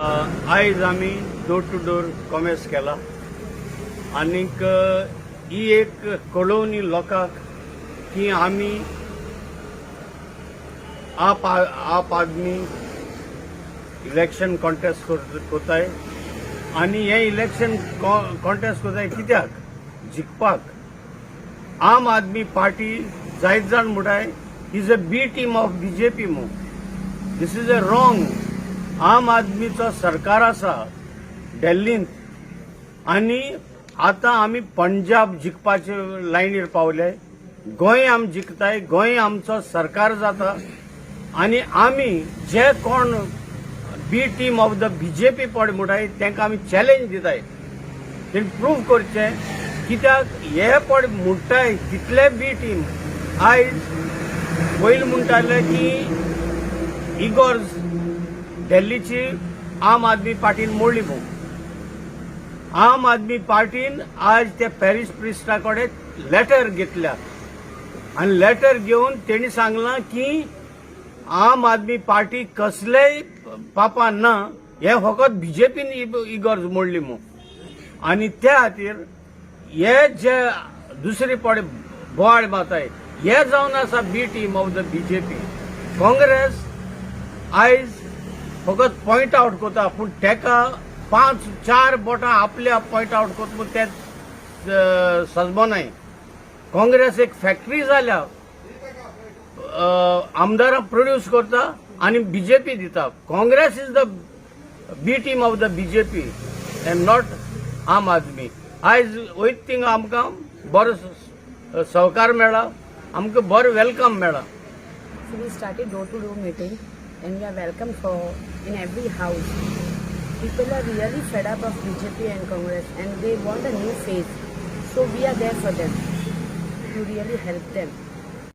आयज आमी door two door कॉमेस केला आनीक ही एक कळोवणी लोकांक की आमी आप आदमी इलेक्शन कॉन्टेस्ट कोताय आनी हें इलेक्शन कॉन्टेस्ट कोताय कित्याक? जिखपाक. आम आदमी पार्टी जायत जाण म्हणटाय is a B team of BJP म्हूण. This is a wrong. आम आदमीचो सरकार आसा दिल्लींत आनी आतां आमी पंजाब जिखपाचे लायनीर पावले. गोंय आमी जिखताय, गोंय आमचो सरकार जाता आनी आमी जे कोण B team of the BJP पड म्हणटाय तांकां आमी चॅलेंज दिताय. तेणी प्रूव करचें, कित्याक हे पड म्हणटाय तितले बी टीम. आयज पयलीं म्हणटाले की इगोर्ज दिल्लीची आम आदमी पार्टीन मोडली म्हूण. आम आदमी पार्टीन आज त्या पॅरीस प्रिस्टा कडेन लेटर घेतल्या आनी लेटर घेवन तेणी सांगलां की आम आदमी पार्टी कसलेय पापा ना, हे फकत बीजेपीन इगर्ज मोडली म्हूण. आनी त्या खातीर हे जे दुसरे पडे बोवाळ मारताय, हे जावन आसा B team of the BJP. Congress आयज फकत पॉयंट आवट करता, पूण तेका पांच चार बोटां आपल्या पॉयंट आवट करता पूण ते सजमनाय. काँग्रेस एक फॅक्टरी जाल्या, आमदारां प्रोड्यूस करता आनी बीजेपी दिता. Congress is the B team of the BJP and not Aam Aadmi. आयज वयता थिंगा आमकां बरो सहकार मेळ्ळा, आमकां बरो welcome मेळ्ळा. So we started door-to-door meeting and we are welcome for in every house. People are really fed up of BJP and Congress and they want a new face. So we are there for them to really help them.